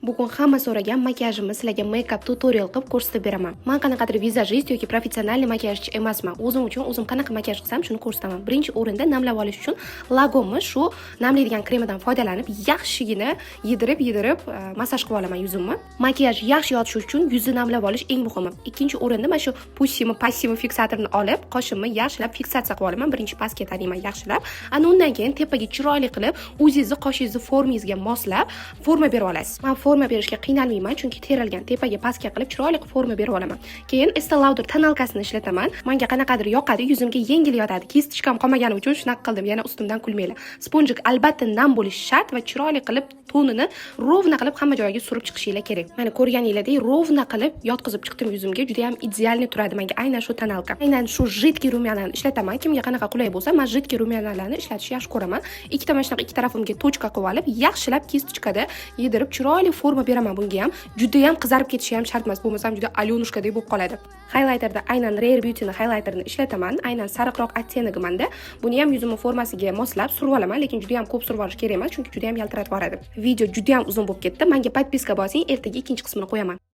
Bugun hamma so'ragan makiyajimni sizlarga make-up tutorial qilib ko'rsatib beraman. Man qanaqadir vizajist yoki professional makiyajchi emasman. O'zim uchun o'zim qanaqa makiyaj qilsam, shuni ko'rsataman. Birinchi o'rinda namlab olish uchun Lagomni shu namlaydigan kremidan foydalanib, yaxshigina yedirib yedirib massaj qilib olaman yuzimni. Makiyaj yaxshi yotishi uchun yuzni namlab olish eng muhimi. Ikkinchi o'rinda mana shu Pussimi Passimi fiksatorini olib, qoshimni yaxshilab fiksatsiya qilib olaman. Birinchi pastga taniyman yaxshilab. Ana undan keyin tepaga chiroyli qilib, o'zingizni qoshingizni formangizga moslab forma berib olasiz. Man forma berishga qiynalmayman, chunki terilgan. Tepaga, pastga qilib chiroyli qilib forma berib olaman. Keyin Estee Lauder тоналка sini ishlataman. Menga qanaqadir yoqadi, yuzimga yengil yotadi. Кисточка m qolmagani uchun shunaqa qildim. Yana ustimdan kulmanglar. Спонжик albatta nam bo'lishi shart va chiroyli qilib tonini ровно qilib hamma joyiga surib chiqishinglar kerak. Mana, ko'rganinglardek, ровно qilib yotqizib chiqdim yuzimga. Juda ham идеальный turadi menga aynan shu тоналка. Aynan shu жидкий румяна ni ishlataman. Kimga qanaqa qulay bo'lsa, men жидкий румяна larni ishlatishni yaxshi ko'raman. Ikkita mana shunaqa ikki tarafimga точка qilib olib, yaxshilab кисточка da yedirib chiroyli forma beraman bunga ham. Juda ham qizarib ketishi ham shart emas, bo'lmasam juda Алёнушка dek bo'lib qoladi. Highlighterda aynan Rare Beautyni highlighterini ishlataman. Aynan sariqroq оттенок manda. Buni ham yuzimni formasiga moslab surib olaman, lekin juda ham ko'p surib olish kerak emas, chunki juda ham yaltiratib yuboradi. Video juda ham uzun bo'lib ketdi. Menga подписка bosing, ertaga ikkinchi qismini qo'yaman.